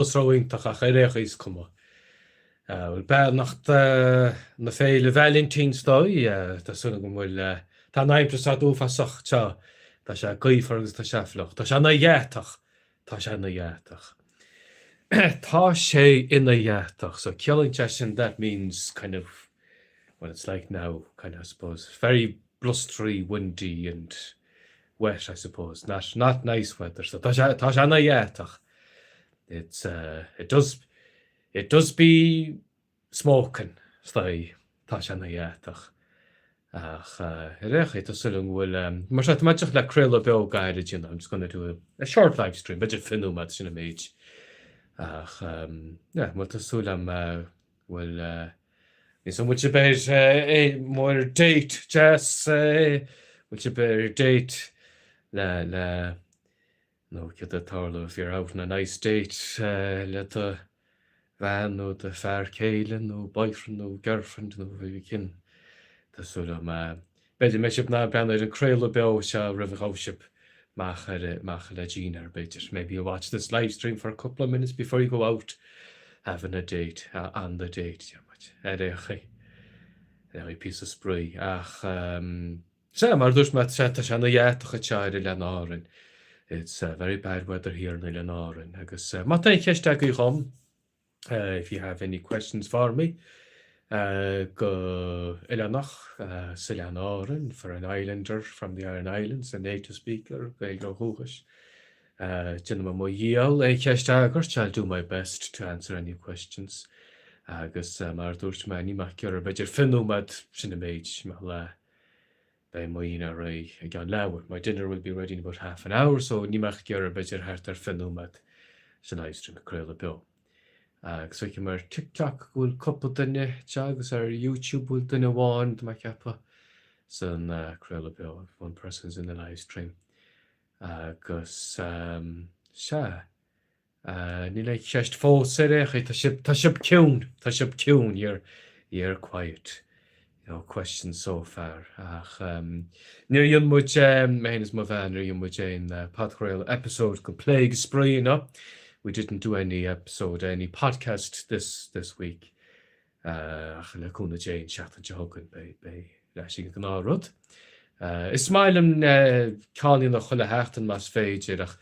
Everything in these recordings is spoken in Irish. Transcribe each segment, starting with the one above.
Ró-iontach ach ar aon chaoi is cuma. Bhuel, beannacht na Féile Vailintín is dóigh. Tá súil agam go bhfuil, tá an aimsir sách uafásach anseo. Tá sé gaofar agus tá sé fliuch. Tá sé ina dheatach. Tá sé ina dheatach. Tá sé ina dheatach. So ciallaíonn sé sin, that means kind of what it's like now, kind of I suppose. Very blustery, windy and wet I suppose, not not nice weather so tá sé tá sé ina dheatach. It's uh it does it does be smoking is dóigh, tá sé ina dheatach. Ach uh ar aon chaoi tá súil agam go bhfuil um mar seo tá mé díreach le craoladh beo gairid a dhéanamh, I'm just gonna do a a short live stream, b'fhéidir 20 nóiméad sin an méid. Ach um yeah bhuel tá súil agam uh go bhfuil uh Níl 's a'm bhfuil sibh ar mór date deas bhfuil sibh ar date le le nó céard atá ag tarlú if you're out on a nice date le do bhean nó do fear céile nó boyfriend nó girlfriend nó rud éigin tá súil agam B'fhéidir go mbeidh sibh in ann breathnú ar an craoladh beo seo roimh a ghabhfaidh sibh amach ar amach le dinnéar, b'fhéidir. Maybe you'll watch this live stream for a couple of minutes before you go out having a date, on the date, deir muid. Ar aon chaoi, ar aon chaoi, píosa spraoi. Ach, sea, mar a dúirt mé, tá sé ina dheatach anseo ar Oileán Árainn. It's very bad weather here in Oileán Árainn. Agus má tá aon cheist agaibh dhom, If you have any questions for me, go oileánach as Oileán Árann, for an islander from the Aran Islands, a native speaker, Gaeilgeoir dúchais, déanfaidh mé mo dhícheall aon cheist a fhreagairt, I'll do my best to answer any questions. Agus mar a dúirt mé, níl mé ach ag iarraidh b'fhéidir 20 nóiméad, sin an méid, mar le Beidh mo dhinnéar réidh i gceann leathuair. My dinner will be ready in about half an hour, so níl mé ach ag iarraidh b'fhéidir thart ar 20 nóiméad sa livestream, ag craoladh beo. Agus feicim ar TikTok go bhfuil cúpla duine anseo agus ar YouTube bhfuil duine amháin, tá mé ag ceapadh, san craoladh beo, one person is in the livestream. Agus sea. Níl aon cheist fós ar aon chaoi, tá sibh, tá sibh ciúin, tá sibh ciúin, you're, you're quiet. No questions so far. Ach níor dhein muid, mé féin is mo bhean, níor dhein muid aon podchraoladh episode go Plé agus Spraoi inniu. We didn't do any episode, any podcast this, this week. Ach le cúnamh Dé an tseachtain seo chugainn beidh, beidh ar ais ag an gnáthrud. Is maith liom ceann a dhéanamh chuile sheachtain más féidir ach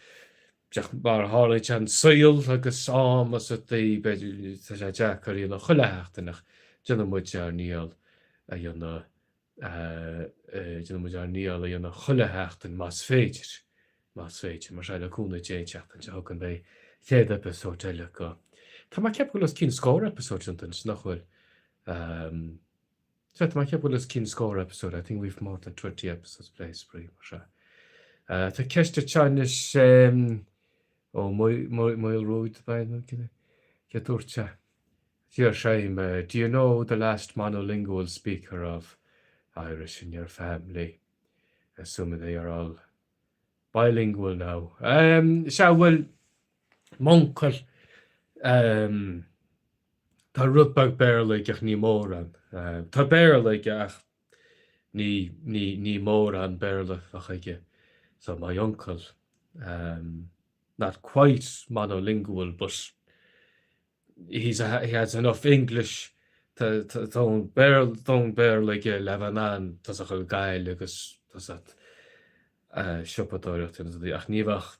Díreach mar a tharlaíonn sé an saol agus am is rudaí, b'fhéidir, tá sé deacair a dhéanamh chuile sheachtain ach déanfaidh muid ár ndícheall a dhéanamh, déanfaidh muid ár ndícheall a dhéanamh chuile sheachtain más féidir, más féidir. Mar sea, le cúnamh Dé an tseachtain seo chugainn beidh chéad eipeasóid eile go. Tá mé ag ceapadh go bhfuil os cionn scór eipeasóid déanta anois, nach bhfuil? Sea, tá mé ag ceapadh go bhfuil os cionn scór episode, I think we've more than 20 episodes Plé is Spraoi, mar sea. Tá ceist anseo anois ó Maolruaidh, cé dúirt sé? Dear Shame, do you know the last monolingual speaker of Irish in your family? Assuming they are all bilingual now. Sea, bhuel, m'uncail, Tá rud beag Béarla aige ach ní mórán. Tá Béarla aige ach ní, ní, ní mórán Béarla a bheadh aige. So my uncle, um, not quite monolingual but he's a, he has enough English tá, tá, tá an Béarla, tá an Béarla aige le bheith in ann tá a fhios agat gabháil agus tá a fhios agat siopadóireacht agus rudaí ach ní bheadh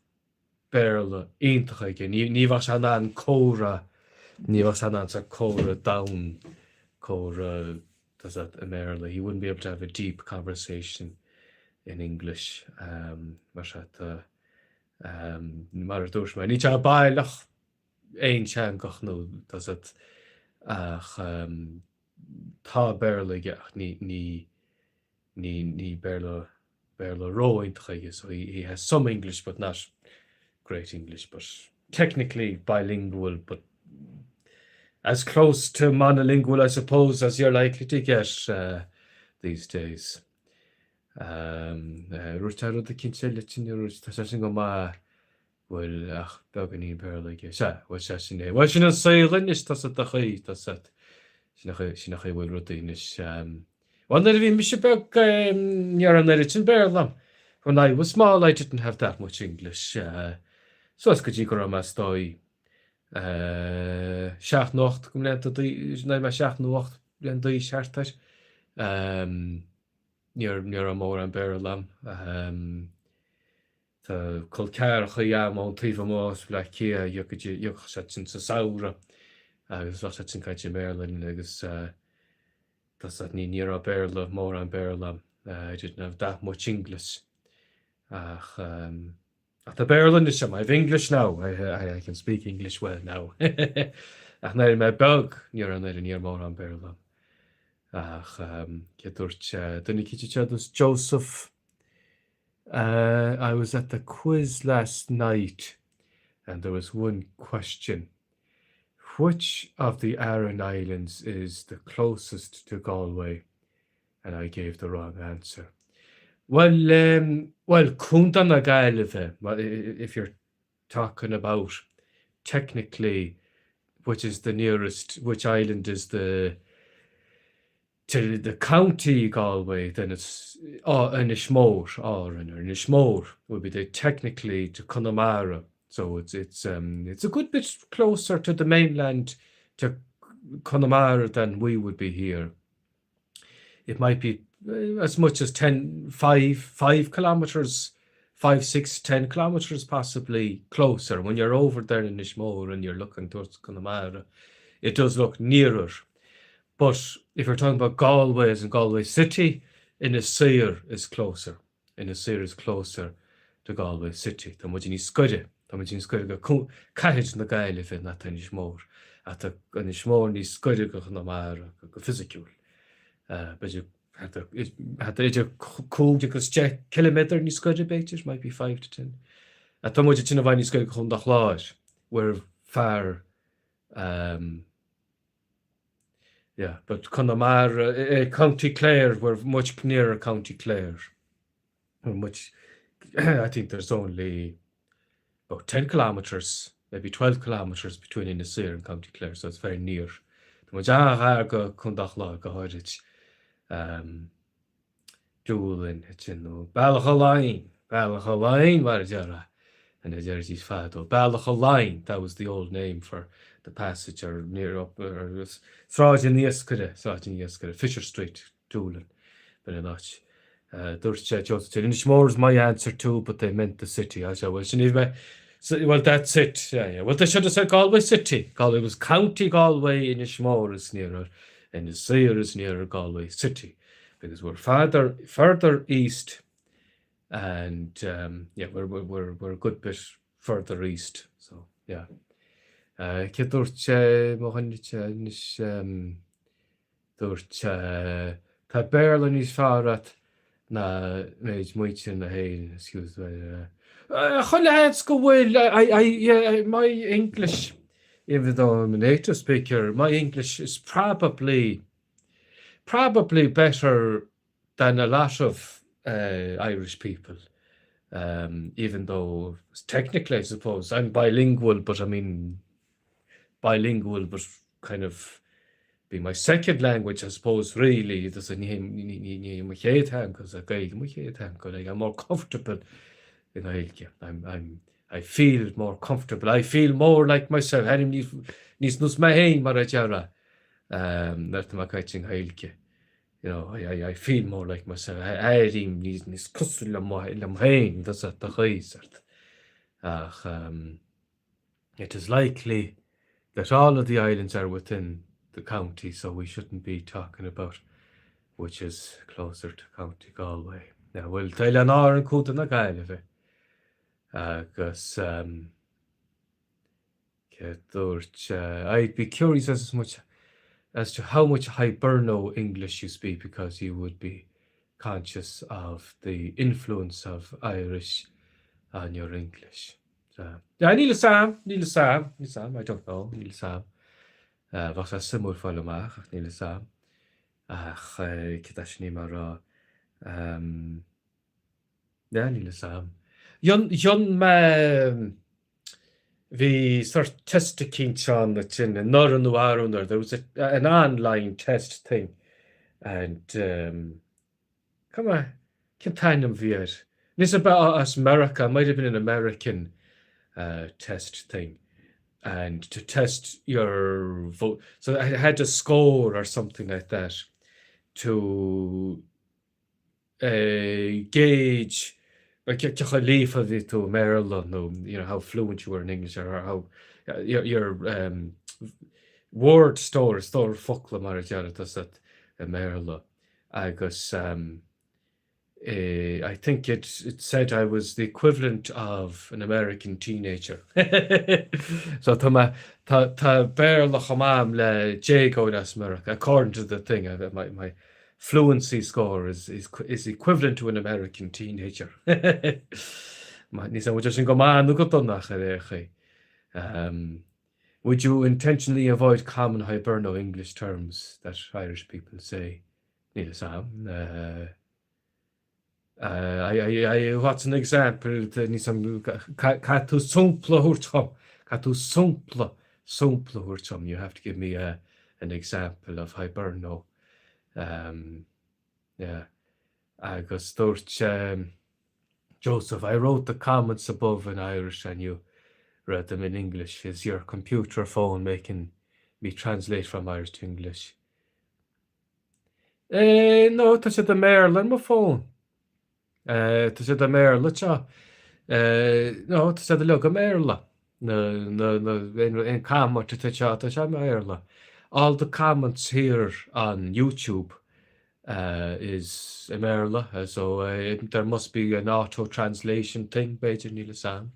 Béarla iontach aige. Ní ní bheadh sé in ann comhrá, ní bheadh sé in ann sort comhrá domhain, comhrá tá a fhios agat i mBéarla. He wouldn't be able to have a deep conversation in English. Mar sea tá, mar a dúirt mé, níl sé baileach aonteangach nó tá a fhios agat ach tá Béarla aige ach ní ní ní ní Béarla Béarla ró-iontach aige so he he has some English but not great English but technically bilingual but as close to monolingual I suppose as you're likely to get uh, these days. Um, uh, Rúirt rud eicínt eile sin tá sé sin go maith bhfuil ach beagáinín Béarla aige. Sea, bhuel sea, sin é. Bhuel, sin an saol anois, tá a fhios agat an chaoi, tá a fhios agat. Sin an chaoi, sin an chaoi a bhfuil rudaí anois. Bhuel, nuair a bhí mise beag, ní raibh an oiread sin Béarla agam. When I was small I didn't have that much English. Suas go dtí go raibh mé is dóigh. 7 nó 8 go mblianta d'aois, nuair mé 7 nó 8 bliain d'aois thart air. Ní raibh mórán Béarla a'm. Tá col ceathracha a'm ón taobh amuigh as Bleá Cliath, thiocfadh siad sin sa samhradh agus bheadh siad sin ag caint i mBéarla linn agus tá siad, ní ní raibh Béarla, mórán Béarla a'm, I didn't have that much English ach ach tá Béarla anois a'm, I have English now, I, I can speak English well now ach nuair a bhí mé beag ní raibh ní raibh mórán Béarla a'm ach cé dúirt duine eicínt anseo, Joseph Uh, I was at the quiz last night and there was one question. Which of the Aran Islands is the closest to Galway? And I gave the wrong answer. Well, um, well, Contae na Gaillimhe, if you're talking about technically which is the nearest, which island is the to the county Galway, then it's oh, Inis Mór, Árainn or Inis Mór would be the technically to Connemara. So it's it's um, it's a good bit closer to the mainland to Connemara than we would be here. It might be eh, as much as 10, 5, 5 kilometers, 5, 6, 10 kilometers possibly closer. When you're over there in Inis Mór and you're looking towards Connemara, it does look nearer. But if you're talking about Galway as in Galway City, Inis Oírr is closer. Inis Oírr is closer to Galway City. Tá muid níos gaire, tá muid níos gaire go cathair na Gaillimhe ná tá Inis Mór. Ach tá Inis Mór níos gaire go Conamara go fisiciúil. B'fhéidir thart idir 5 agus 10 ciliméadar níos gaire b'fhéidir, might be 5 to 10. Ach tá muid ansin i bhfad níos gaire go Contae an Chláir, we're far um, Yeah, but Conamara, eh, eh, County Clare, we're much nearer County Clare. We're much, I think there's only about 10 kilometres, maybe 12 kilometres between Inis Oírr and County Clare, so it's very near. Tá muid an-ghar go Contae an Chláir go háirid. Um, Doolin, sin nó Bealach a' Laighin, Bealach a' Laighin mar a déarfá, and a deiridís fadó. Bealach a' Laighin, that was the old name for the passage or near up, or Sráid an Iascaire, Sráid an Iascaire, Fisher Street, Doolin, b'in an áit. Dúirt sé, Joseph said, Inishmore is my answer too, but they meant the city. I said, well, sin iad mé, well, that's it. Yeah, yeah. Well, they should have said Galway City. Galway was County Galway, Inishmore is nearer, Inis Oírr is nearer Galway City. because we're farther further east and um, yeah, we're, we're, we're a good bit further east. So, yeah. Uh, Cé dúirt sé mo dhuine anois um, dúirt tá Béarla níos fearr agat ná méid muintir na hÉireann excuse me. Uh, Chuile sheans go bhfuil I, I, yeah, my English even though I'm a native speaker my English is probably Probably better than a lot of uh, Irish people, um, even though technically, I suppose, I'm bilingual, but I mean, bilingual, but kind of be my second language, I suppose, really. Does ní ní mo chéad teanga sa Gaeilge mo chéad teanga, like, I'm more comfortable in Gaeilge. I'm, I'm, I feel more comfortable. I feel more like myself. Airím níos níos nós mé féin mar a déarfá. Nuair atá mé ag caint i nGaeilge, you know, I, I, I feel more like myself, airím níos, níos cosúil liom, liom féin, does a do chaoi, sort. Ach, um, it is likely that all of the islands are within the county, so we shouldn't be talking about which is closer to County Galway. Yeah, well, tá Oileáin Árann Contae na Gaillimhe agus um, Cé dúirt I'd be curious as much as to how much Hiberno English you speak because you would be conscious of the influence of Irish on your English. So, yeah, níl a fhios a'm, níl a fhios a'm, níl a fhios a'm, I don't know, níl a fhios a'm. Uh, bheadh sé suimiúil fáil amach ach níl a fhios a'm. Ach uh, cé tá sin ní mar rá. Um, yeah, níl a fhios a'm. Dhein, dhein mé Bhí sort test eicínt ann ansin anuraidh nó arú anuraidh, there was a, an online test thing and um, come on, cén t-ainm bhí air? Níos ab as America, might have been an American uh, test thing. and to test your vote so I had a score or something like that to gauge cé chomh líofa a bhí tú i mBéarla nó you know how fluent you were in English or how your your um, word store, stór focla mar a déarfá i mBéarla agus um, I think it it said I was the equivalent of an American teenager. So tá mé tá tá Béarla chomh maith agam le déagóir as Meiriceá according to the thing my my fluency score is is is equivalent to an American teenager. Níl a fhios agam an bhfuil sé sin go maith nó go dona ach ar aon chaoi. Um, would you intentionally avoid common Hiberno English terms that Irish people say? Níl a fhios agam. What's an example? Níl a fhios agam. Caithfidh tú sampla a thabhairt dhom. Caithfidh tú sampla, sampla a thabhairt dhom. You have to give me a, an example of Hiberno. Um, yeah. Agus dúirt um, Joseph, I wrote the comments above in Irish and you read them in English. Is your computer phone making me translate from Irish to English? Eh, no, tá siad i mBéarla ar mo fón. Eh, tá siad i mBéarla anseo. Eh, no, tá siad uilig i mBéarla. Na, na, na, aon, aon comment atá anseo, tá sé i mBéarla. All the comments here on YouTube uh, is i mBéarla, uh, so uh, there must be an auto-translation thing, b'fhéidir, níl a fhios agam.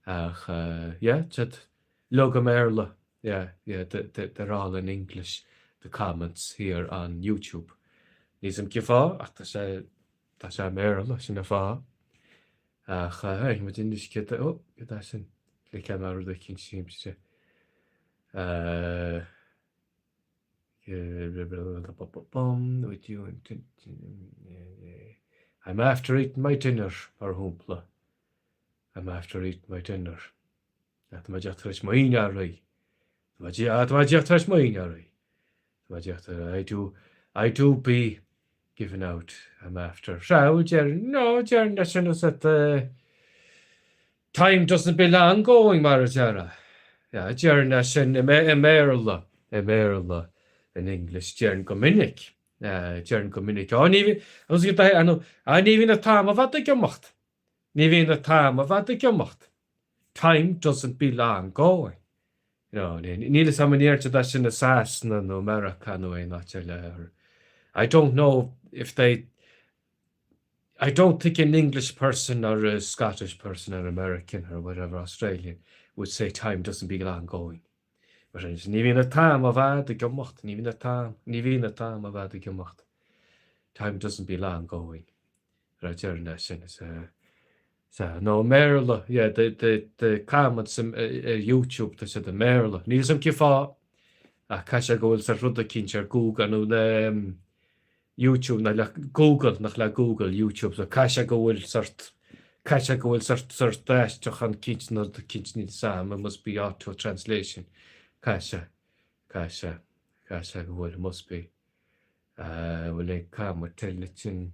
Ach, uh, yeah, siad uilig i mBéarla. Yeah, yeah, they're all in English, the comments here on YouTube. Níl a fhios agam cén fáth, ach tá sé, tá sé i mBéarla, sin an fáth. Ach, hey, muid anois céad, ó, céard é sin? Cliceáil mé ar rud eicínt simplí. Uh, would you I'm after eating my dinner, mar shampla. I'm after eating my dinner. Tá mé díreach tar éis m'oinigh. Tá mé díreach tar éis m'oinigh. Tá mé díreach tar I do I do be giving out I'm after. Sea, bhuel déarfainn, no, déarfainn leis sin is that the time doesn't be long going mar a déarfá. Yeah, déarfainn é sin i mBéarla, i mBéarla, in English, déarfainn go minic, déarfainn go minic, á ní bhí, á ní bhíonn an t-am i bhfad ag imeacht. Ní bhíonn an t-am i bhfad ag imeacht. Time doesn't be long going. You know, níl a fhios agam an ndeireann siad é sin i Sasana nó Meiriceá nó aon áit eile or I don't know if they I don't think an English person or a Scottish person or American or whatever Australian would say time doesn't be long going. Mar sin, ní bhíonn an t-am i bhfad ag imeacht, ní bhíonn an t-am, ní bhíonn an t-am i bhfad ag imeacht. Time doesn't be long going. Right, déarfainn é sin is sea. No, i mBéarla, yeah, the, the, the comments ar YouTube, tá siad i mBéarla. Níl a fhios agam cén fáth, ach caithfidh sé go bhfuil sórt rud eicínt ar Google nó le YouTube nó le Google, nach le Google, YouTube, so caithfidh sé go bhfuil sórt, caithfidh sé go bhfuil sórt, sórt aistriúchán eicínt nó rud eicínt, níl a fhios agam, it must be auto-translation. Caithfidh sé, caithfidh sé, caithfidh sé go bhfuil, it must be. Bhfuil aon comment eile ansin?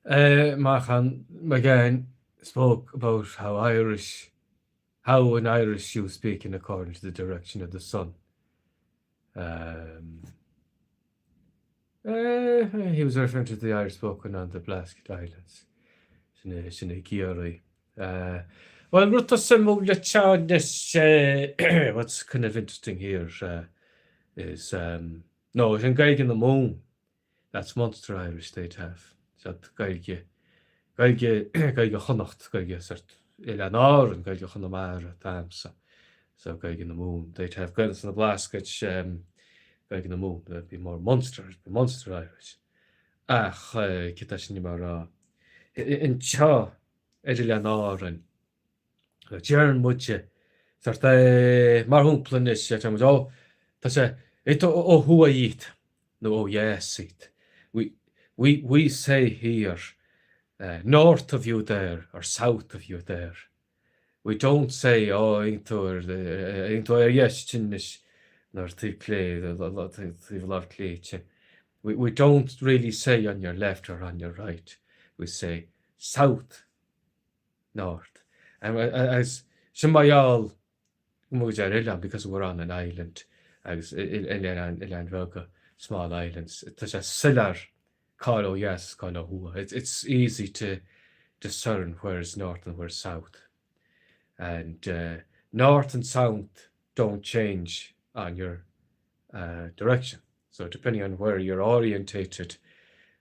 Machan McGann spoke about how Irish, how in Irish you speak in according to the direction of the sun. Um, uh, he was referring to the Irish spoken on the Blasket Islands. Sin sin i gCiarraí. Uh, well, rud atá suimiúil anseo anois, what's kind of interesting here uh, is, um, no, sin Gaeilge na Mumhan. That's Munster Irish they'd have. Siad Gaeilge, Gaeilge, Gaeilge Chonnacht, Gaeilge sort Oileáin Árann, Gaeilge Chonamara atá a'msa. So Gaeilge na Mumhan. They'd have Gaeilge sna Blascaod, um, Gaeilge na Mumhan. That'd be more Munster, it'd be Munster Irish. Ach, céard tá sin mar rá? Anseo ar Oileán Árainn, Deireann muide, sort eh, mar shampla anois, deir muid, ó, tá sé, é ó thuaidh dhíot, nó ó dheas dhíot. We, we, we say here, uh, north of you there, or south of you there. We don't say, ó, aon tú ar, aon tú ar dheis ansin anois, nó ar taobh clé, taobh lámh clé ansin. We, we don't really say on your left or on your right. We say south north. As Sin mar gheall go muid ar oileán, because we're on an island, agus oileáin bheaga, small islands, tá sé soiléir cá'il ó dheas is cá'il ó thuaidh. It's easy to discern where is north and where is south. And north and south don't change on your direction. So depending on where you're orientated,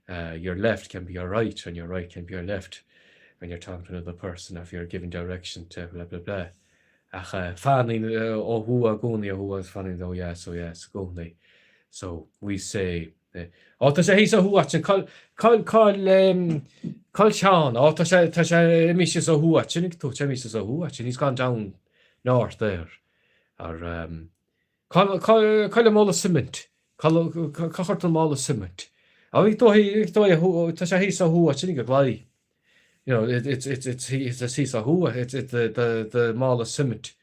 your left can be your right and your right can be your left when you're talking to another person or if you're giving direction to blah blah blah. Ach fanann ó thuaidh i gcónaí ó thuaidh agus fanann ó dheas ó dheas i gcónaí. So we say Ó tá sé thíos ó thuaidh sin cá'il cá'il cá'il cá'il Seán Ó tá sé tá sé imithe síos ó thuaidh sin tú tá sé imithe síos ó thuaidh sin he's gone down north there or um, Cá'il an mála suimint? Cá chuir tú an mála suimint? Á, bhí tú, tá sé thíos ó thuaidh, sin ag an gclaí. You know, it's, it's, it's, it's thíos ó thuaidh, it's, it's the, the, the mála suimint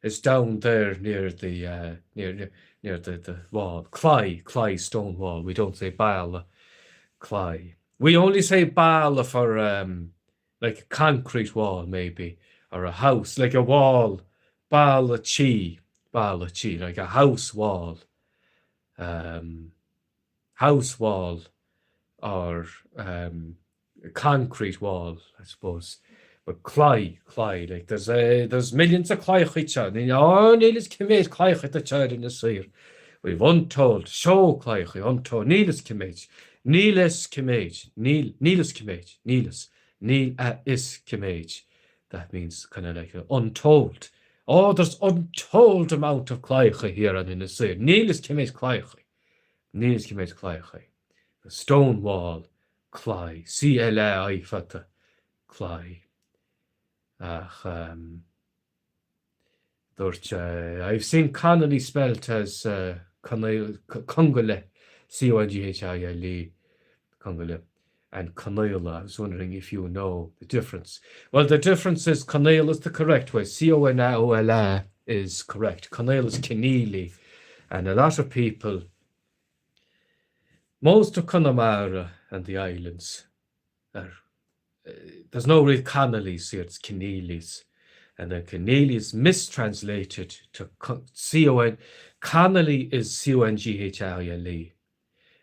is down there near the, uh, near, near, near the, the wall. Claí, claí, stone wall. We don't say balla, claí. We only say balla for, um, like a concrete wall maybe, or a house, like a wall, balla tí, balla tí, like a house wall, um, house wall or um, concrete wall, I suppose. But claí, claí, like there's a, there's millions of claíochaí anseo, oh, níl fhios cé méid claíochaí atá ar Inis Oírr. We've untold, seó claíochaí, untold, níl fhios cé méid, níl fhios cé méid, níl, níl fhios cé méid, níl fhios, níl a fhios cé méid. That means kind of like untold. Oh, there's untold amount of claíochaí here on Inis Oírr. Níl fhios cé méid claíochaí. Níl fhios cé méid claíochaí. The stone wall, claí, C-L-A-I fada, claí. Ach, um, Dúirt sé, I've seen Connolly spelt as Conghaile, C-O-N-G-H-A-I-L-E, Conghaile, and Conaola. I was wondering if you know the difference. Well, the difference is Conaola is the correct way. C-O-N-A-O-L-A is correct. Conaola is Keneally. And a lot of people, most of Connemara and the islands are there's no real Connollys here, it's Keneallys. And then Keneally is mistranslated to C-O-N, Connolly is C-O-N-G-H-A-I-L-E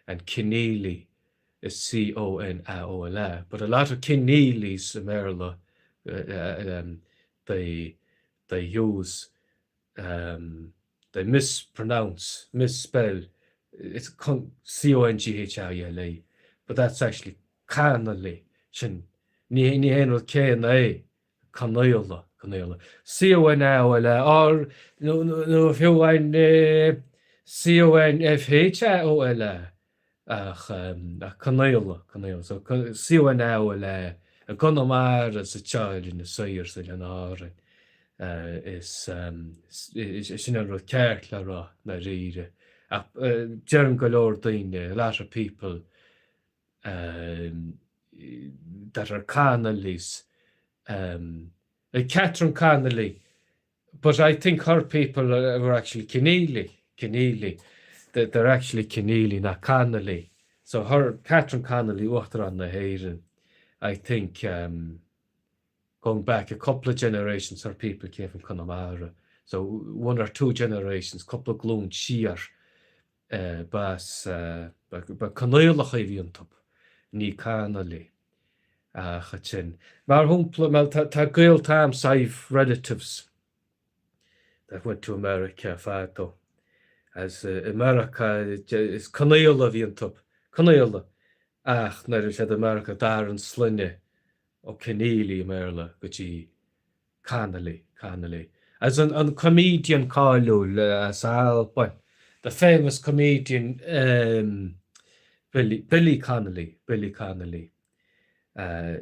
and Keneally is C-O-N-A-O-L-A. But a lot of Keneallys i mBéarla, um, they, they use, um, they mispronounce, misspell, it's C-O-N-G-H-A-I-L-E, but that's actually Connolly, sin, ní ní hé an rud céanna é, Conaola, Conaola, C-O-N-A-O-L-A, or nó nó fiú an C-O-N-F-H-A-O-L-A, ach ach Conaola, Conaola, so C-O-N-A-O-L-A, i gConamara sa tseoil Inis Oírr is Oileáin Árainn, is sin an rud ceart le rá, ndáiríre. Ach deireann go leor daoine, a lot of people, that are Connollys, like Catherine Connolly, but I think her people were actually Keneally, Keneally, they're actually Keneally, not Connolly. So her, Catherine Connolly, Uachtarán na hÉireann, I think um, going back a couple of generations, her people came from Connemara. So one or two generations, cúpla glúin siar, b'as, ba Conaolacha a bhí iontu, ní Connolly. Ach ansin, mar shampla, bhuel tá, tá gaolta a'msa, I've relatives that went to America fadó. As i Meiriceá is Conaola a bhí iontu, Conaola. Ach nuair a bhí siad i Meiriceá d'athraigh an sloinne ó Keneally i mBéarla go dtí Connolly, Connolly. As an, an comedian cáiliúil as Albain, the famous comedian um, Billy, Billy Connolly, Billy Connolly. Uh,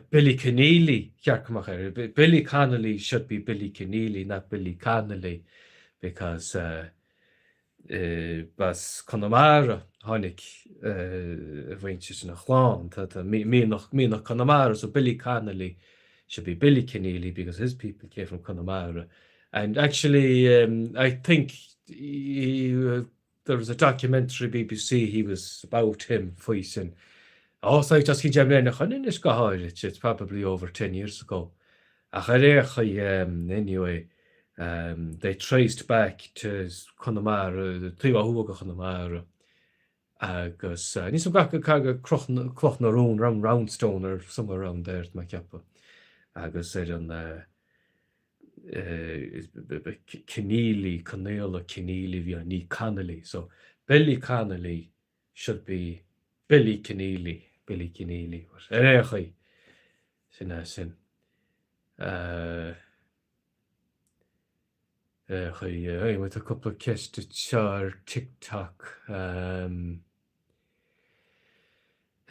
Billy Keneally, cheart go mbeadh air. Billy Connolly should be Billy Keneally, not Billy Connolly, because uh, B'as Conamara a tháinig a mhuintir sin, a chlann, tá mianach, mianach Conamara, so Billy Connolly should be Billy Keneally because his people came from Conamara. And actually, um, I think he, uh, there was a documentary BBC, he was about him faoi sin. Oh, so just cinn deich mbliana ó shin anois go háirid, it's probably over 10 years ago. Ach ar aon chaoi, anyway, they traced back to Conamara, taobh ó thuaidh de Chonamara. Agus níl 's agam gach Cloch na Rón, round Roundstone or somewhere around there, tá mé ag ceapadh. Agus ar an Keneally, Conaola Keneally a bhí ann, ní Connolly. So Billy Connolly should be Billy Keneally, Billy Keneally. But ar aon chaoi, sin é sin. Ar aon chaoi, anyway, tá cúpla ceist anseo ar TikTok.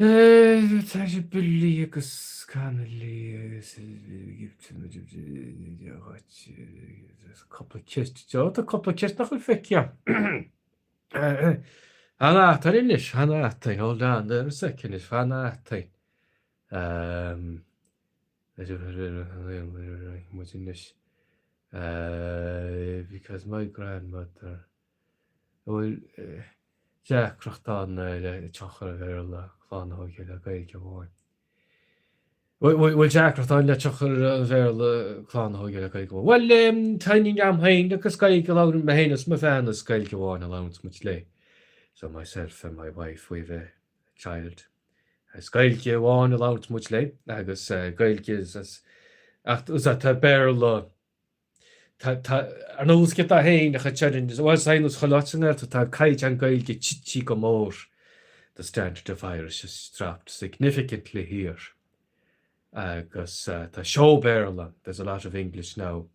Tá sé Billy agus Connolly agus cúpla ceist anseo. Tá cúpla ceist nach bhfuil feicthe. Fan eatarinn anois, fan eatarinn, hold on there a second anois, fan eatarinn. Muid anois. Because my grandmother An bhfuil deacracht ann le tionchar an Bhéarla clann a thógáil le Gaeilge amháin? Bhfuil deacracht ann le tionchar an Bhéarla clann a thógáil le Gaeilge amháin? Bhuel, tá iníon agam féin agus Gaeilge a labhrann mé féin agus mo bhean is Gaeilge amháin a labhranns muid léi. So myself and my wife, we've a child. Is Gaeilge amháin a labhranns muid léi agus Gaeilge is ach tá Béarla Tá, tá, ar nós giota féin a chuid orainn, bhuel, is é nós chuile áit sa nGaeltacht, tá an caighdeán Gaeilge tite go mór, the standard of Irish has dropped significantly here. Agus tá seó Béarla, there's a lot of English now,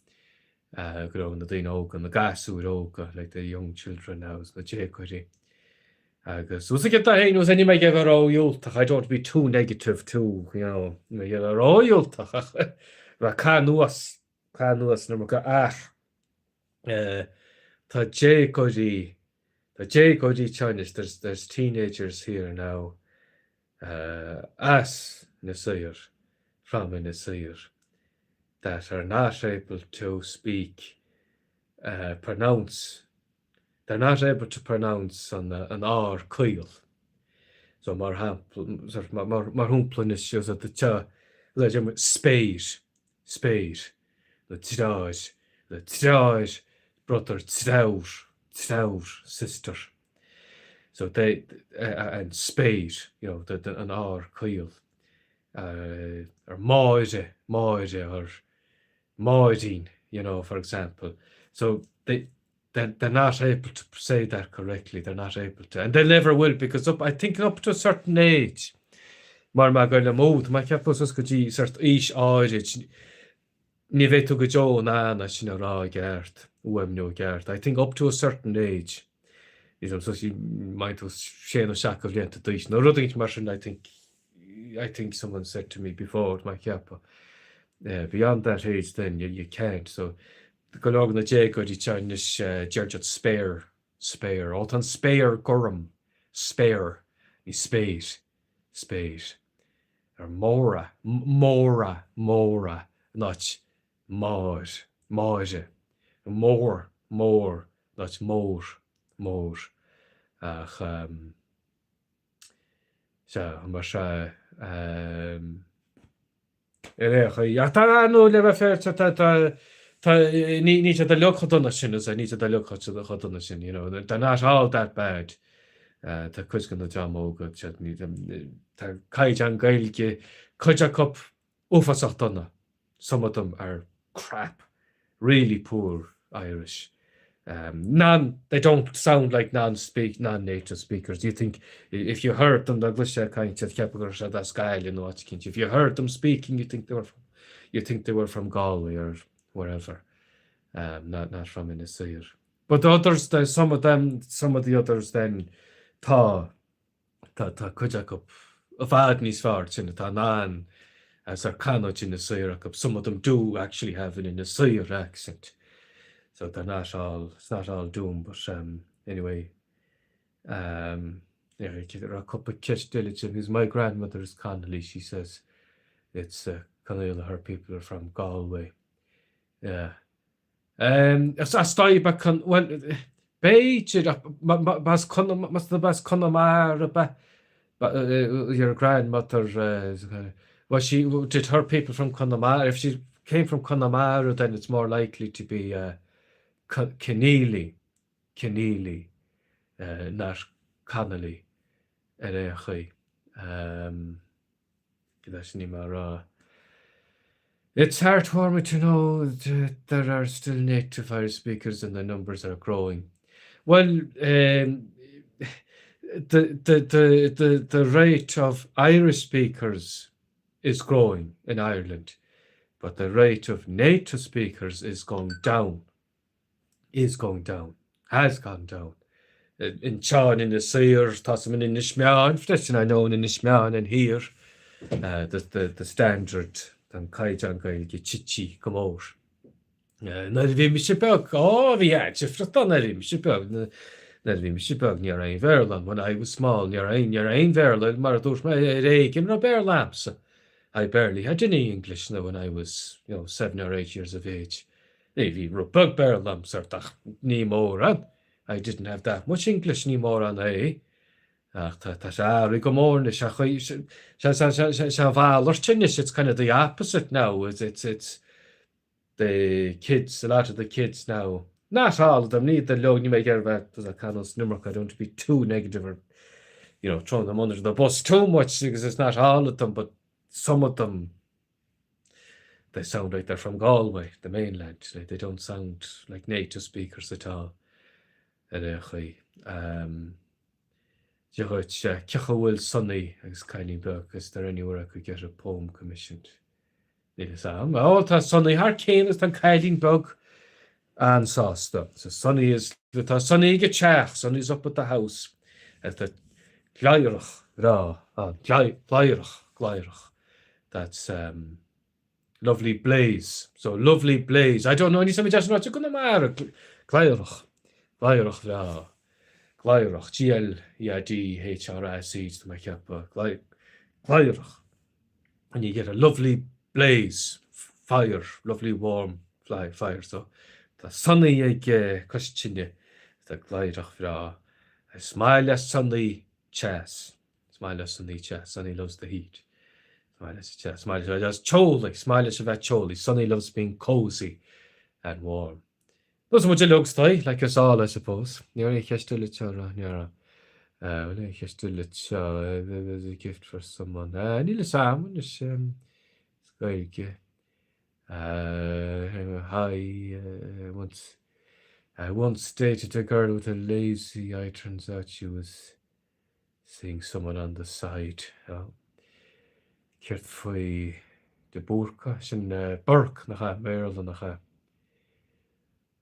go raibh na daoine óga, na gasúir óga, like the young children now, is na déagóirí. Agus, bhuel, sa giota féin, bhuel, níl mé ag iarraidh a bheith ródhiúltach, I don't want to be too negative too, you know, níl mé ag iarraidh a bheith ródhiúltach ach bheith caith anuas. Caith anuas an iomarca ach tá déagóirí, tá déagóirí anseo anois, there's, there's teenagers here now as Inis Oírr, from Inis Oírr, that are not able to speak, pronounce, they're not able to pronounce an, an R caol. So mar shampla, mar, mar shampla anois, tá, spéir, spéir, nó treáir, nó treáir, brother, treabhar, treabhar, sister. So they, and spéir, you know, the, the, an R caol. Uh, or Máire, Máire, or Máirín, you know, for example. So they, they're, they're not able to say that correctly. They're not able to. And they never will because up, I think up to a certain age, mar má go le mód, má cheapadh suas go dtí sort aois áirid, ní bheidh tú go deo in ann é sin a rá i gceart, uaimniú i gceart. I think up to a certain age, you know, so má tú sé nó seacht de bhlianta d'aois, nó rud éigin mar sin, I think, I think someone said to me before, má cheapadh. Uh, beyond that age then, you, you can't. So, Go leor de na déagóirí seo anois deir siad spéir, spéir. Ó tá an spéir gorm, spéir, ní spéir, spéir. Or Máire, Máire, Máire in áit Máir, Máire. Mór, mór in áit mór, mór. Ach sea, mar sea. Ar aon chaoi. Ach tá, nó le bheith féaráilte, tá, tá, tá, ní, níl siad uilig chomh dona sin, is níl siad uilig chomh dona sin, you know, they're not all that bad. Tá cuid de na dream óga, tá caighdeán Gaeilge, cuid acu uafásach dona, some of them are crap, really poor Irish. Um, non, they don't sound like non-speak, non-native speakers. You think, if you heard them, dá gcloisfeá ag caint iad, cheapfá go raibh siad as Gaillimh nó áit eicínt. If you heard them speaking, you think they were from, you think they were from Galway or wherever. Um, not, not from Inis Oírr. But the others, the, some of them, some of the others then, tá, Tá tá cuid acu i bhfad níos fearr sin atá in ann as ar canúint Inis Oírr acu. Some of them do actually have an Inis Oírr accent. So they're not all, it's not all doom, but um, anyway. Um, yeah, raibh cúpla ceist eile sin, because my grandmother is Connolly, she says it's uh, Conaola, her people are from Galway. Yeah. As Daidh Con, bhuel, b'fhéidir, ach b'as Conamara ab ea your grandmother, was she, did her people from Conamara, if she, came from Conamara then it's more likely to be uh, Keneally, Keneally, uh, not Connolly ar aon chaoi. Um, Cad ní mar rá. It's heartwarming to know that there are still native Irish speakers and the numbers are growing. Well, um, the, the, the, the, the rate of Irish speakers is growing in Ireland, but the rate of native speakers is going down. Is going down. Has gone down. Anseo in Inis Oírr, tá a fhios agam in Inis Meáin freisin, I know in Inis Meáin and here, uh, the, the, the standard, tá an caighdeán Gaeilge tite go mór. Nuair a bhí mise beag, á, bhí an-difríocht ann nuair a bhí mise beag, nuair a bhí mise beag ní raibh aon Bhéarla ann, when I was small, ní raibh aon, ní raibh aon Bhéarla, mar a dúirt mé, ar éigean raibh Béarla a'msa. I barely had any English now when I was, you know, seven or eight years of age. Ní bhí rud beag Béarla a'msa ach ní mórán. I didn't have that much English, ní mórán é. Ach tá, tá sé athraithe go mór anois, ach sé, sé, sé, sé, sé a mhalairt anois, it's kind of the opposite now, it's, it's, it's, the kids, a lot of the kids now, not all of them, ní the leo, ní mé ag iarraidh bheith ag canadh an iomarca, I don't want to be too negative or, you know, throwing them under the bus too much because it's not all of them, but some of them, they sound like they're from Galway, the mainland. Like, they don't sound like native speakers at all. Ar aon chaoi. Um, Dia dhuit, cén chaoi a bhfuil Sonny agus Cailín Beag, is there anywhere I could get a poem commissioned? Níl fhios a'm. Ó, tá Sonny thar cionn agus tá an cailín beag an-sásta. So Sonny is, tá Sonny ag an teach, Sonny's up at the house. Agus tá gléireach bhreá ann, gléireach, gléireach. That's um, lovely blaze. So lovely blaze. I don't know, ní sem deas ráite go na mar gléireach, gléireach bhreá. Gléireach, G-L-E-I-D-H-R-A-C, tá mé ag ceapadh, gléireach. And you get a lovely blaze, fire, lovely warm fly, fire. So tá Sonny ag cois tine, tá gléireach bhreá. Is maith le Sonny teas. Is maith le Sonny teas. Sonny loves the heat. Is maith leis teas. Is maith leis teolaí. Is maith leis a bheith teolaí. Sonny loves being cozy and warm. Those muid uilig istigh, like us all, I suppose. Ní raibh aon cheist eile anseo, raibh? Ní raibh. Bhfuil aon cheist eile anseo? There's a gift for someone. Níl fhios a'm anois, is Gaeilge. Hi, once, I once dated a girl with a lazy eye, turns out she was seeing someone on the side. Oh. Céard faoi de Búrca? Sin Burke nach ea, Béarla nach ea?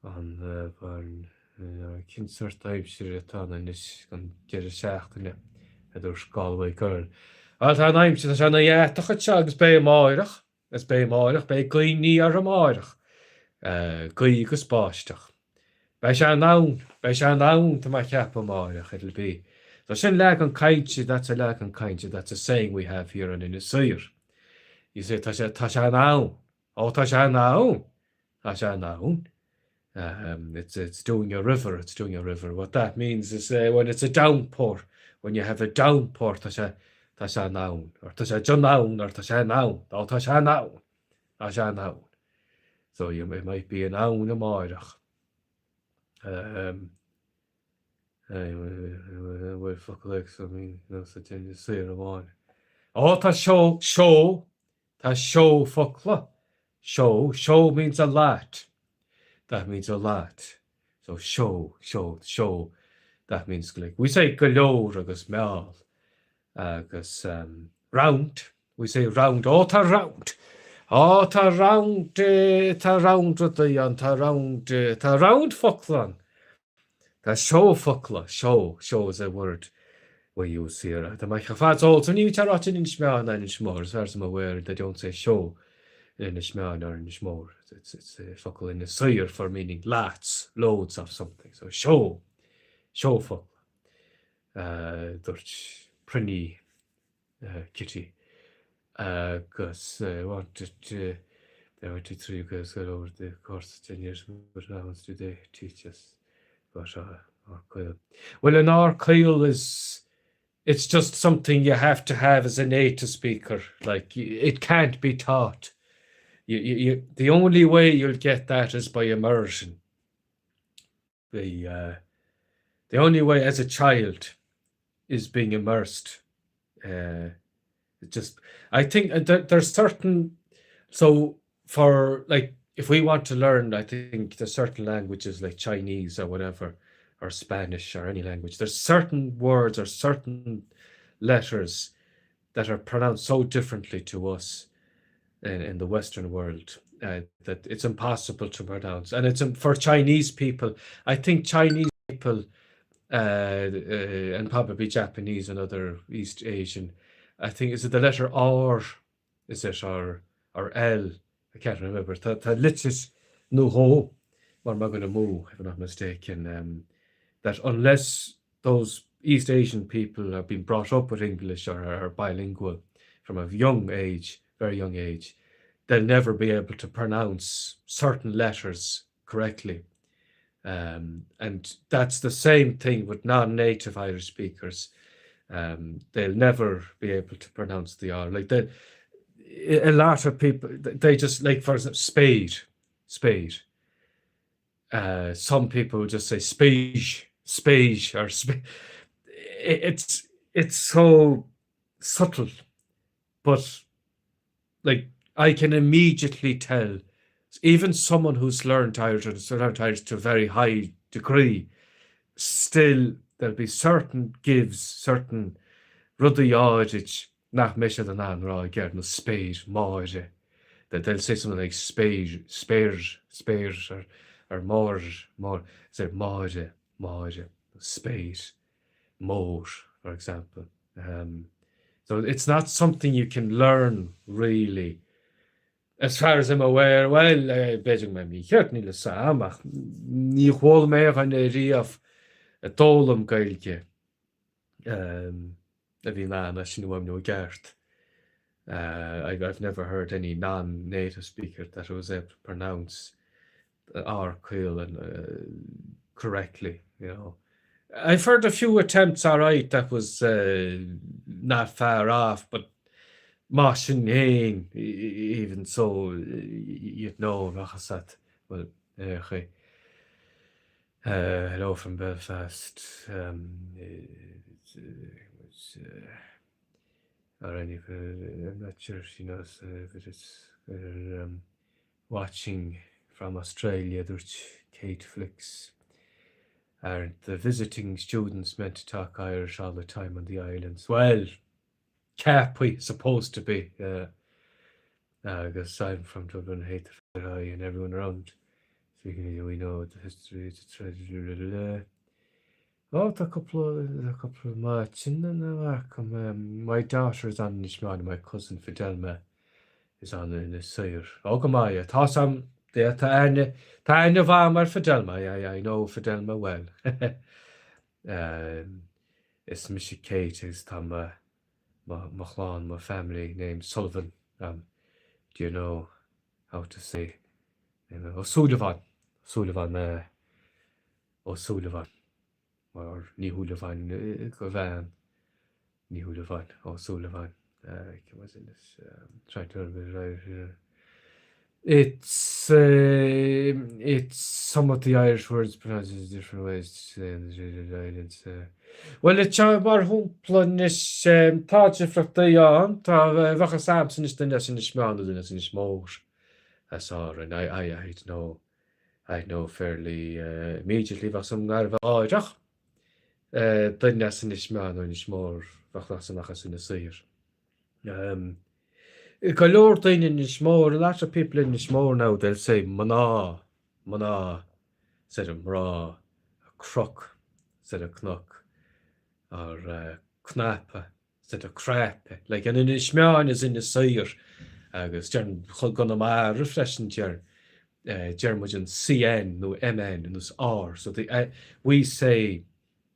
An bhfuil cén sórt aimsire atá ann anois don deireadh seachtaine, a dúirt Galway Girl. Bhuel, tá an aimsir, tá sé ina dheatach anseo agus beidh amáireach. Is beidh amáireach, beidh gaoth aniar amáireach, gaoth agus báisteach. Beidh sé in ann, beidh sé in ann, tá mé ag ceapadh amáireach, it'll be. So sin leagan cainte, that's a leagan cainte, that's a saying we have here on Inis Oírr. You say tá sé, tá sé in ann, ó tá sé in ann, tá sé in ann. Um, it's, it's doing a river, it's doing a river. What that means is uh, when it's a downpour, when you have a downpour, tá sé, tá sé in ann, or tá sé in ann, or tá sé in ann, ó tá sé in ann, tá sé in ann. So you, it might be in ann amáireach. Um, bhfuil focal ag so mí nó sa duine saor amháin. Ó tá seó, seó, Tá seó focla, seó, seó means a lot. That means a lot. So seó, seó, seó, that means like, we say go leor agus meall agus um, round, we say round, ó tá round, ó tá round, eh, tá round rudaí ann, tá round, eh, tá round focla ann. Tá seó focla, seó, seó is a word we use here. Tá mé chomh fada is eol, ní bhítear ráite in Inis Meáin ná Inis Mór, as far as I'm aware they don't say seó in Inis Meáin or Inis Mór. It's, it's a focal Inis Oírr for meaning lots, loads of something. So seó, seó focla. Uh, dúirt Prinny Kitty agus wanted to they went to through Gaelscoil over the course of 10 years but how much do they teach us about our, our caol? Well an R caol is it's just something you have to have as a native speaker like it can't be taught. You, you, you, the only way you'll get that is by immersion. The, uh, the only way as a child is being immersed. Uh, just I think uh, there, there's certain so for like if we want to learn, I think there's certain languages like Chinese or whatever, or Spanish or any language, there's certain words or certain letters that are pronounced so differently to us in, in the Western world uh, that it's impossible to pronounce. And it's um, for Chinese people, I think Chinese people uh, uh, and probably Japanese and other East Asian, I think is it the letter R, is it, or, or L? I can't remember. Tá, tá litir nó dhó mar má gonna mú, if I'm not mistaken, um, that unless those East Asian people have been brought up with English or are bilingual from a young age, very young age, they'll never be able to pronounce certain letters correctly. Um, and that's the same thing with non-native Irish speakers. Um, they'll never be able to pronounce the R. Like the, a lot of people, they just like for example, spade, spade. Uh, some people would just say spade, spade, or spade. It's it's so subtle, but like I can immediately tell, even someone who's learned Irish and learned Irish to a very high degree, still there'll be certain gives, certain rudaí áirid nach mbeidh siad in ann rá i gceart nó spéir, Máire, that they'll say something like spéir, spéir, spéir or, or mór, mór, say Máire, Máire, spéir, mór, for example. Um, so it's not something you can learn really. As far as I'm aware, well, eh, b'fhéidir go mbeidh mícheart níl a fhios agam ach ní chuala mé dhuine riamh a d'fhoghlaim Gaeilge um, a bhí in ann é sin a fhuaimniú i gceart. Uh, I've, I've never heard any non-native speaker that was able to pronounce the R caol and uh, correctly, you know. I've heard a few attempts, all right, that was uh, not far off, but mar sin féin, even so, you'd know rachasat, well, eh, uh, hello from Belfast. Um, it's, uh, it's, uh, or any, I'm not sure if she knows, uh, but it's um, watching from Australia, dúirt Kate Flicks. Aren't the visiting students meant to talk Irish all the time on the islands? Well, Capri supposed to be. Uh, agus I'm from Dublin, hate the I and everyone around. Speaking we know the history, it's a treasure. Oh, tá cúpla tá cúpla maith sin na um, my daughter is on Inis Meáin, my cousin Fidelma is on Inis Oírr. Ó go maith, tá sam tá aithne tá aithne mhaith ar Fidelma, I, I know Fidelma well. um, is mise Kate agus tá mo mo chlann, my family name Sullivan. Um, do you know how to say Ó Súilleabháin Súilleabháin uh, Ó Súilleabháin or Ní Shúilleabháin go bhean Ní Shúilleabháin Ó Súilleabháin uh, um, trying to learn It's uh, it's some of the Irish words pronounced in different ways. It's, uh, well, it's mar shampla anois tá difríochtaí ann tá bheadh a fhios agamsa anois duine as Inis Meáin nó duine as Inis Mór as Árainn. I, I, I'd know I'd know fairly uh, immediately bheadh sam gar bheith áireach uh, duine as Inis Meáin nó Inis Mór bheadh as amach as Inis Oírr. Um, go leor daoine Inis Mór, a lot of people in Inis Mór now, they'll say mná, mná, instead of mrá, croc instead of cnoc, or uh, cnaipe instead of craipe. Like in Inis Meáin is Inis Oírr, agus deir gConamara freisin deir uh, deir muid an CN nó MN nó R, so the, uh, we say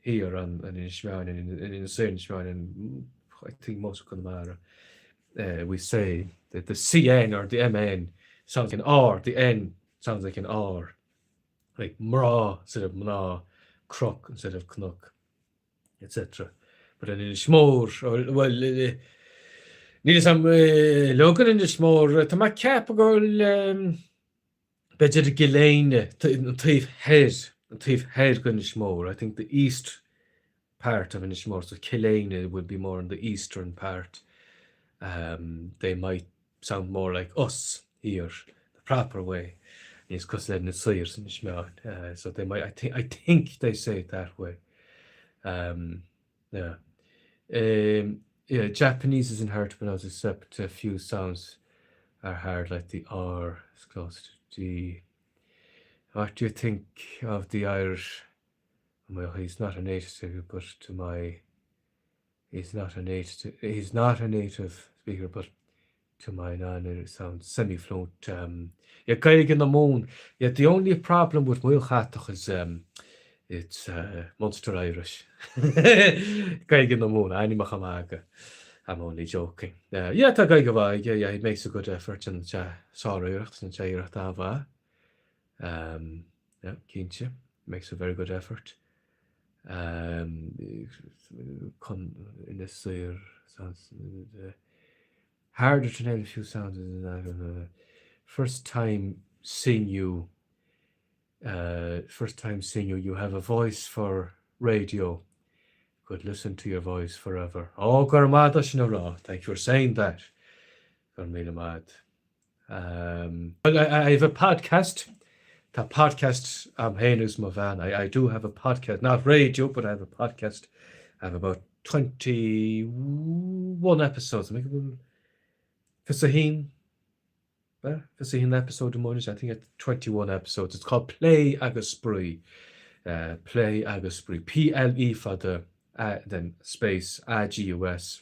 here on, on Inis Meáin and in Inis Oírr, Inis Meáin and I think most of Connemara, uh, we say that the CN or the MN sounds like an R, the N sounds like an R, like mrá instead of mná, croc instead of cnoc, etc. But in Inis Mór, or, well, Níl fhios a'm uilig ar Inis Mór, tá mé ag ceapadh go bhfuil b'fhéidir i gCill Éinne, an taobh thoir, an taobh thoir d'Inis Mór, I think the east part of Inis Mór, so Cill Éinne would be more in the eastern part, they might sound more like us here, the proper way, níos cosúil linne soir san Inis Meáin, so they might, I think, I think they say it that way. Yeah. Yeah, Japanese isn't hard to pronounce except a few sounds are hard like the R is close to D. What do you think of the Irish? Well, he's not a native speaker, but to my he's not a native he's not a native speaker, but to my nan it sounds semi-fluent. Um, yeah, Gaeilge na Mumhan. Yeah, the only problem with Maolchatach is um, it's uh, Munster Irish. Gaeilge na Mumhan, ainmneacha maga. I'm only joking. Uh, yeah, tá Gaeilge mhaith aige, yeah, he makes a good effort déanann sé sáriarracht, déanann sé iarracht an-mhaith. Um, yeah, cinnte, makes a very good effort. Um, Con Inis Oírr sounds uh, Harder to nail a few sounds First time seeing you uh, first time seeing you, you have a voice for radio. Could listen to your voice forever. Oh, go raibh maith as sin a rá. Thank you for saying that. Go raibh míle maith. Um, well, I, I have a podcast. Tá podcast a'm féin agus mo bhean. I, I do have a podcast, not radio, but I have a podcast. I have about 21 episodes. Make it 21, 21 episode amuigh I think it's 21 episodes. It's called Plé agus Spraoi. Uh, Plé agus Spraoi. P-L-E fada, uh, then space A-G-U-S,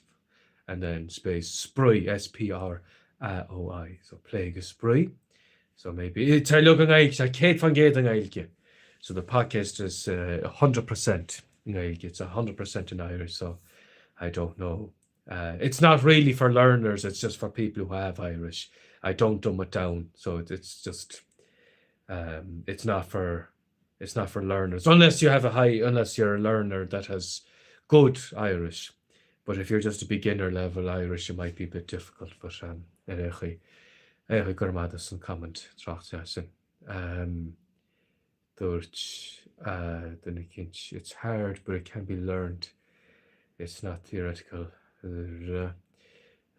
and then space Spraoi, S-P-R-A-O-I. So Plé agus Spraoi. So maybe, tá uilig i nGaeilge, tá 100% i nGaeilge. So the podcast is uh, 100% i nGaeilge. It's 100% in Irish, so I don't know. Uh, it's not really for learners, it's just for people who have Irish. I don't dumb it down, so it, it's just, um, it's not for it's not for learners unless you have a high unless you're a learner that has good Irish. But if you're just a beginner level Irish, it might be a bit difficult. But um, ar aon chaoi, ar aon chaoi go raibh maith as an comment trácht sin. Um, dúirt uh, duine eicínt, it's hard but it can be learned. It's not theoretical. Uh,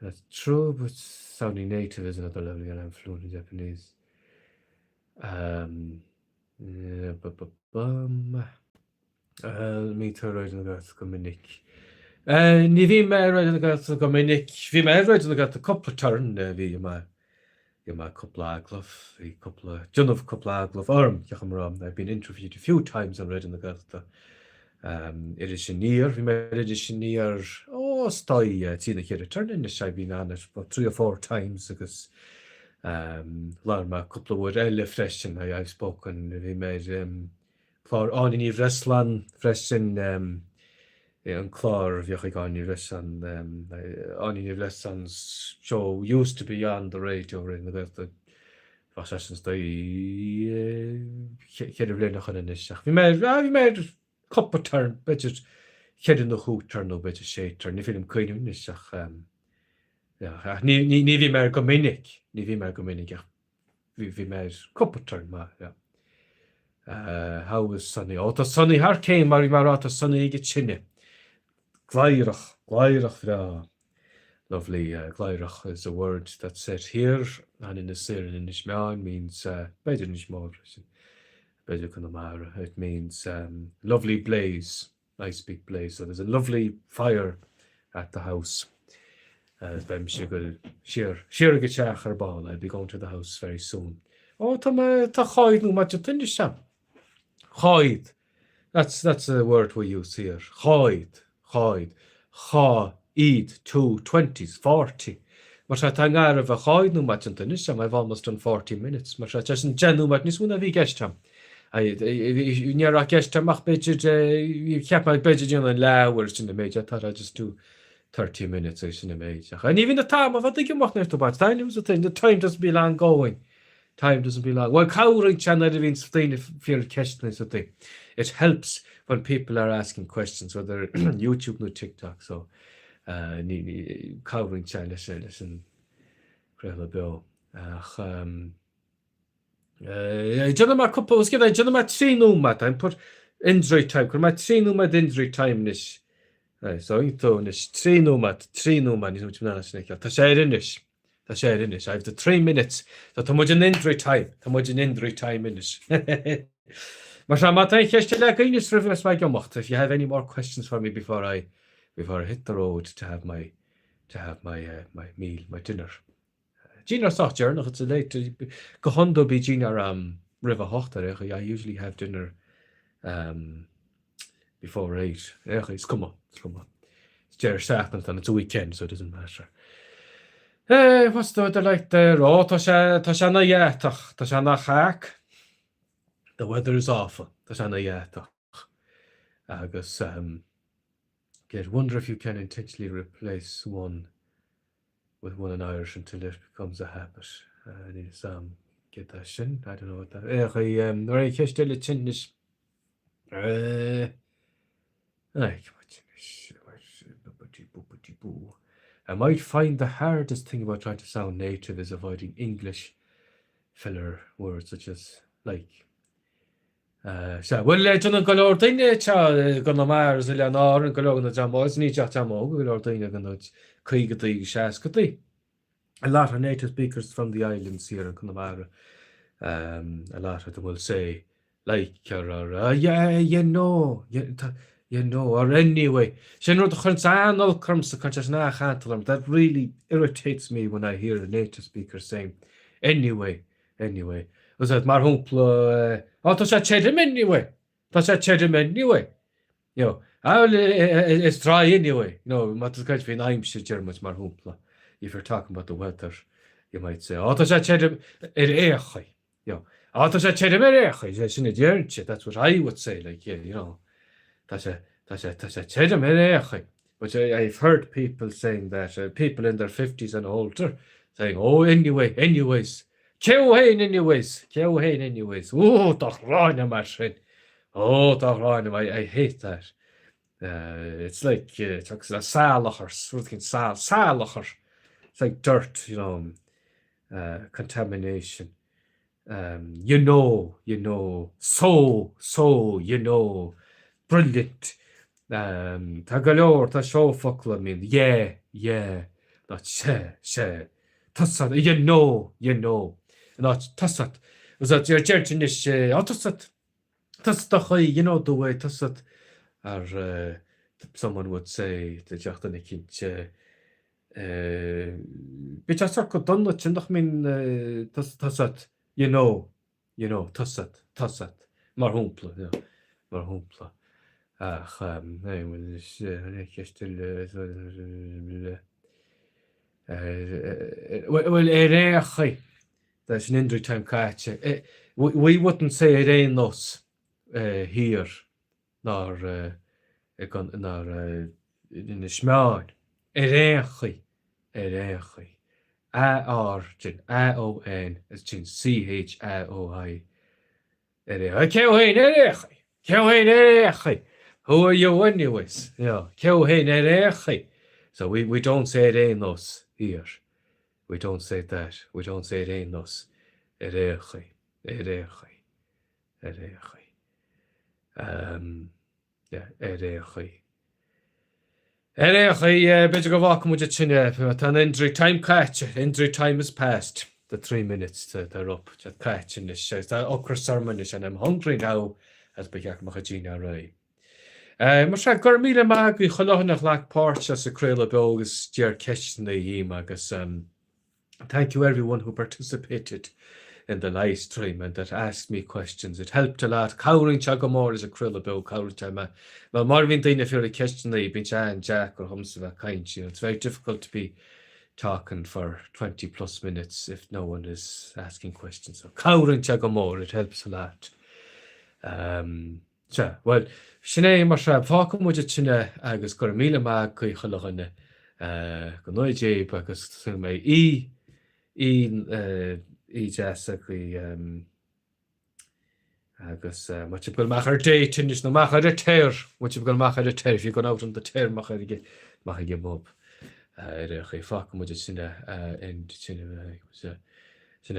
that's true, but sounding native is another level and I'm fluent in Japanese. Um, bum. An mbíonn tú ar Raidió na Gaeltachta go minic. Ní bhím ar Raidió na Gaeltachta go minic. Bhí mé ar Raidió na Gaeltachta cúpla turn, bhí mé bhí mé cúpla agallamh, bhí cúpla, déanadh cúpla agallamh orm, ceapaim rá. I've been interviewed a few times on Raidió na Gaeltachta. Um, Iris Aniar, bhí mé ar Iris Aniar, ó, is dóigh, trí nó ceithre turn anois, I've been on it about three or four times agus um, labhair mé cúpla uair eile freisin, I, I've spoken, bhí mé ar um, clár Áine Ní Bhreisleáin freisin, um, an clár a bhíodh ag Áine Ní Bhreisleáin, um, Áine Ní Bhreisleáin's show used to be on the radio Raidió na Gaeltachta bheadh sé sin is dóigh cheithre bhliain ó shin anois ach bhí mé ar bhí mé ar cúpla turn b'fhéidir cheithre nó chúig turn nó b'fhéidir sé turn ní féidir liom cuimhneamh anois ach ach ní ní ní bhí mé ar go minic ní bhí mé ar go minic ach bhí bhí mé ar cúpla turn maith yeah. Uh, how is Sonny? Ó tá Sonny thar céim mar bhí mé ag rá tá Sonny ag an tine. Gladhrach, gladhrach bhreá. Lovely uh, gladhrach is a word that's said here on Inis Oírr and Inis Meáin means uh, b'fhéidir Inis Mór b'fhéidir Conamara. It means um, lovely blaze, nice big blaze. So there's a lovely fire at the house. Uh, beidh mise ag dul siar siar ag an teach ar ball. I'll be going to the house very soon. Ó tá mé tá cháid nóiméad déanta anois a'm. Cháid. That's, that's a word we use here. Cháid. Cháid. Chá iad. Two twenties. 40. Mar sea, tá i ngar a bheith cháid nóiméad déanta anois a'm. I've almost done 40 minutes. Mar sea, tá sin 10 nóiméad níos mó ná bhí i gceist a'm. Ní raibh i gceist a'm ach b'fhéidir, cheap mé b'fhéidir déanamh an leathuair sin an méid. I thought I'd just do 30 minutes é sin an méid. Ach ní bhíonn an t-am ag imeacht nuair atá baint. The time doesn't be long going. Time doesn't be long. Bhuel, cabhraíonn sé nuair a bhíonn daoine ag fiafraí ceisteanna is rudaí. It helps when people are asking questions, whether YouTube nó TikTok, so. Ní, ní, cabhraíonn sé leis, leis an chraoladh beo. Ach, déanfaidh mé cúpla, os cionn, déanfaidh mé 3 nóiméad, I'm put injury time, cuirfidh mé 3 nóiméad injury time anois. So, iontach anois, 3 nóiméad, 3 nóiméad, níl muid in ann sin a fheiceáil. Tá sé ar anois. Tá sé ar anois. I have the 3 minutes. So tá muid in injury time. Tá muid in injury time anois. Mar sin, má tá aon cheist eile agaibh anois roimh is mé ag imeacht, if you have any more questions for me before I before I hit the road to have my to have my uh, my meal, my dinner. Dinnéar sách deireanach, it's a late, go hiondúil bíonn dinnéar a'm roimh a hocht ar aon chaoi, I usually have dinner um, before 8. Ar aon chaoi, is cuma, is cuma. It's deireadh seachtaine atá ann, it's a weekend, so it doesn't matter. Eh, what's the weather like there? Oh, tá sé, tá sé ana dheatach, tá sé ana chac. The weather is awful, tá sé ana dheatach. Agus, um, get, wonder if you can intentionally replace one with one in Irish until it becomes a habit. Uh, níl 'fhios a'm céard é sin, I don't know what that... Ar aon chaoi, um, nuair aon cheist eile anois, I might find the hardest thing about trying to sound native is avoiding English filler words such as like. Sea, bhuel, déanann go leor daoine anseo i gConamara is Oileáin Árann, go leor de na dream óg, is ní ach dream óg, go leor daoine de na caogadaí agus seascadaí. A lot of native speakers from the islands here in Connemara, um, a lot of them will say, like, or, or uh, yeah, you know, you know, or anyway. Sin rud a chuireann an-olc ormsa, cuireann sé sin an-chantal orm. That really irritates me when I hear a native speaker saying, anyway, anyway. Is mar shampla, oh, tá sé tirim anyway, tá sé tirim anyway. You know, ah, it's dry anyway. You know, má tá tú ag caint faoin aimsir, deir muid mar shampla, if you're talking about the weather, you might say, oh, tá sé tirim ar aon chaoi. You know, oh, tá sé tirim ar aon chaoi, sin a déarfainnse, that's what I would say, like, yeah, you know, tá sé, tá sé, tá sé tirim ar aon chaoi. But I, I've heard people saying that, uh, people in their 50s and older, saying, oh, anyway, anyways, Cé thú fhéin anyways? Cé thú fhéin anyways? Ó, dá ghráin mar sin! Ó, dá ghráin I, I hate that. Uh, it's like, uh, it's like salachar, rud éigin sal, salachar. It's like dirt, you know, uh, contamination. Um, you know, you know, so, so, you know, brilliant. Um, tá go leor, tá seofocla, I mean, yeah, yeah, not se, se. Tá 'fhios a'd, you know, you know, in áit tá 'fhios a'd, is áit ar deir anois, á tá 'fhios a'd, tá 'fhios a'd an chaoi, you know the way, tá 'fhios a'd, or someone would say, déarfadh duine eicínt, bíonn sé sort go dona sin nach mbíonn, tá 'fhios a'd, you know. you know, tá 'fhios a'd, tá 'fhios a'd, mar shampla, you know, mar shampla. Ach, ceist eile, bhuel, ar aon chaoi, tá sin injury time caite, we wouldn't say ar aon nós thiar nár nár Inis Meáin, ar aon chaoi, ar aon chaoi. A-R, sin A-O-N, is sin C-H-A-O-I, ar aon chaoi. Cé thú fhéin ar aon chaoi? Cé thú fhéin ar aon chaoi? Who are you anyways? You know, cé thú fhéin ar aon chaoi? So we, we don't say ar aon nós here. We don't say that. We don't say ar aon nós. Ar aon chaoi. Ar aon chaoi. Ar aon chaoi. Um, yeah, ar aon chaoi. Ar aon chaoi, b'fhéidir go bhfágfaidh muid ansin é, tá an injury time caite, injury time is past, the 3 minutes they're up, tá caite anois, agus tá ocras orm anois, and I'm hungry now, agus ba cheart go mbeadh an dinnéar réidh. Mar sin, go raibh míle maith agaibh chuile dhuine a ghlac páirt sa craoladh beo agus d'iarr ceisteanna dhíom agus Thank you everyone who participated in the live stream and that asked me questions. It helped a lot. Cabhraíonn sé go mór leis an craoladh beo, cabhraíonn sé mé. Well, mura mbíonn daoine ag fiafraí ceisteanna, bíonn sé an-deacair dhomsa bheith ag caint. You know, it's very difficult to be talking for 20 plus minutes if no one is asking questions. So cabhraíonn sé go mór, it helps a lot. Um, Sea, bhuel, sin é mar sea, fágfaidh muid ansin é agus go raibh míle maith agaibh chuile dhuine, go ngnóthaí Dia daoibh agus go mbeidh oíche, oíche deas agaibh agus má tá sibh ag dul amach ar date anois nó amach ar an toir, má tá sibh ag dul amach ar an toir, if you're going out on the toir amach ar, amach ag an bpub. Ar aon chaoi, fágfaidh muid ansin é.